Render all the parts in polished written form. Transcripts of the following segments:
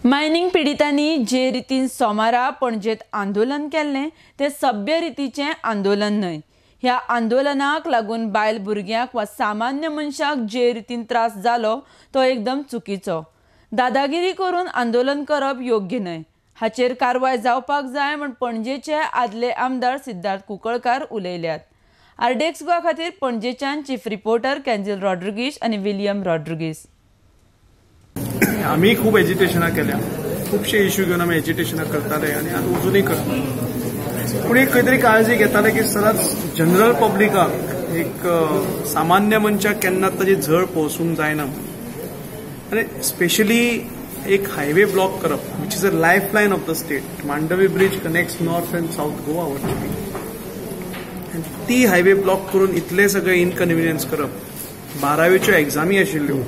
Mining पिडितांनी जे रितीन सोमारा पणजेत आंदोलन केल्लें तें सभ्य रितीचें आंदोलन न्हय. ह्या आंदोलनाक लागून बायल भुरग्यांक वा सामान्य मनशाक जे रितीन त्रास जालो तो एकदम चुकीचो. दादागिरी करून आंदोलन करप योग्य न्हय. हाचेर कारवाय जावपाक जाय म्हूण पणजेचे आदले आमदार सिद्धार्थ कुंकळकार उलयल्यात. आरडीएक्स गोवा खातीर पणजेच्यान चीफ रिपोर्टर कॅन्झिल रॉड्रिगीश आनी विलियम रॉड्रिगीस. आमी खूब एजिटेशनां केल्या, खुबशे इश्यू घेवन आमी एजिटेशनां करताले आनी आतां अजुनूय करता. पूण एक खंय तरी काळजी घेताले की सदांच जनरल पब्लिकाक, एक सामान्य मनशाक केन्ना ताजी झळ पोसूंक जायना. आनी स्पेशली एक हायवे ब्लॉक करप, which is a life line of the state. Mandovi bridge connects north and south Goa virtually, आनी ती हायवे ब्लॉक करून इतले सगळे इनकन्विनियन्स करप. बारावेच्यो एग्जामी आशिल्ल्यो,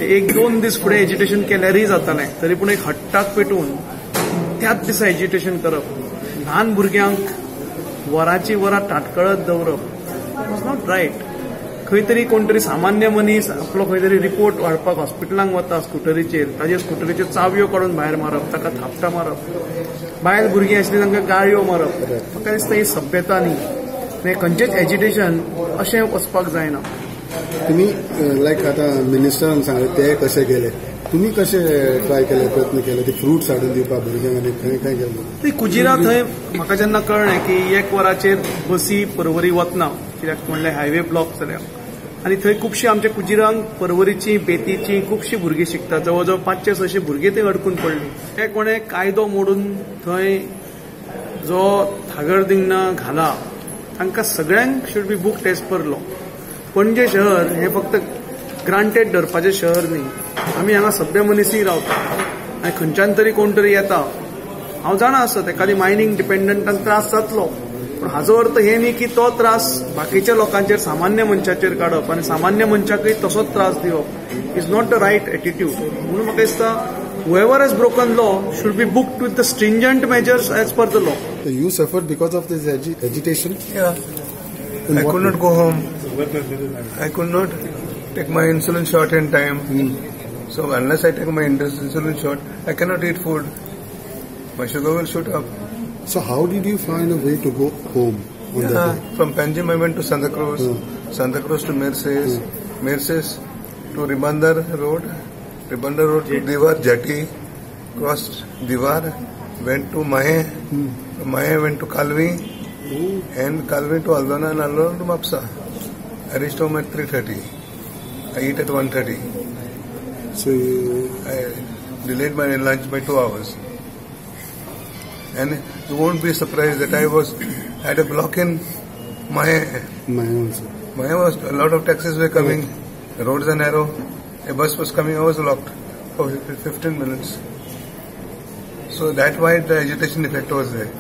एक दोन दीस फुडें एजिटेशन केल्यारय जातालें, तरी पूण एक हट्टाक पेटून त्याच दिसा एजिटेशन करप, ल्हान भुरग्यांक वरांची वरां ताटकळत दवरप वॉज not right. खंय तरी कोण तरी सामान्य मनीस आपलो खंय तरी रिपोर्ट हाडपाक हॉस्पिटलांक वता स्कुटरीचेर, ताजेर स्कुटरीच्यो चावयो काडून भायर मारप, ताका थापटां मारप, बायल भुरगीं आसलीं तांकां गाळयो मारप, म्हाका दिसता ही सभ्यता न्ही. आनी खंयचेंच एजिटेशन अशें वचपाक जायना. तुम्ही लायक आतां मिनिस्टरान सांगलें ते कशे गेले, तुमी कशे ट्राय केले, प्रयत्न केले ते फ्रुट्स हाडून दिवपाक भुरग्यांक आनी खंय खंय गेले? ती कुजिरा थंय म्हाका जेन्ना कळ्ळें की एक वराचेर बसी परवरी वतना, कित्याक म्हणल्यार हायवे ब्लॉक जाल्या आनी थंय खुबशीं आमच्या कुजिरांक परवरीची बेतीची खुबशीं भुरगीं शिकतात, जवळ जवळ 500-600 भुरगीं थंय अडकून पडलीं. ते कोणें कायदो मोडून थंय जो थागड दिंगना घाला तांकां सगळ्यांक should be booked as per law. Panaji शहर हें फक्त ग्रांटेड धरपाचें शहर न्ही, आमी हांगा सभ्य मनीसय रावता आनी खंयच्यान तरी कोण तरी येता. हांव जाणा आसत एखादी मायनींग डिपेंडंटांक त्रास जातलो, पूण हाजो अर्थ हें न्ही की तो त्रास बाकीच्या लोकांचेर, सामान्य मनशाचेर काडप आनी सामान्य मनशाकय तसोच त्रास दिवप is not the right attitude. म्हणून म्हाका दिसता whoever has broken law should be booked with the stringent measures as per the law. You suffered because of this agitation? Yeah. I could not go home. I could not take my insulin shot in time. So unless I take my insulin shot, I cannot eat food. My sugar will shoot up. So how did you find a way to go home on that day? From Panjim I went to Santa Cruz, Santa Cruz to Merces, Merces to Ribandar Road, Ribandar Road to Diwar Jetty, crossed Diwar, went to Mahe, Mahe went to Kalvi, and Kalvi to Aldona and Aldona to Mapsa. I reached home at 3:30. I eat at 1:30. So you... I delayed my lunch by 2 hours. And you won't be surprised that I had a block in Mahe. Mahe also. Mahe was, a lot of taxis were coming. The roads are narrow. A bus was coming, I was locked for 15 minutes. So that why the agitation effect was there.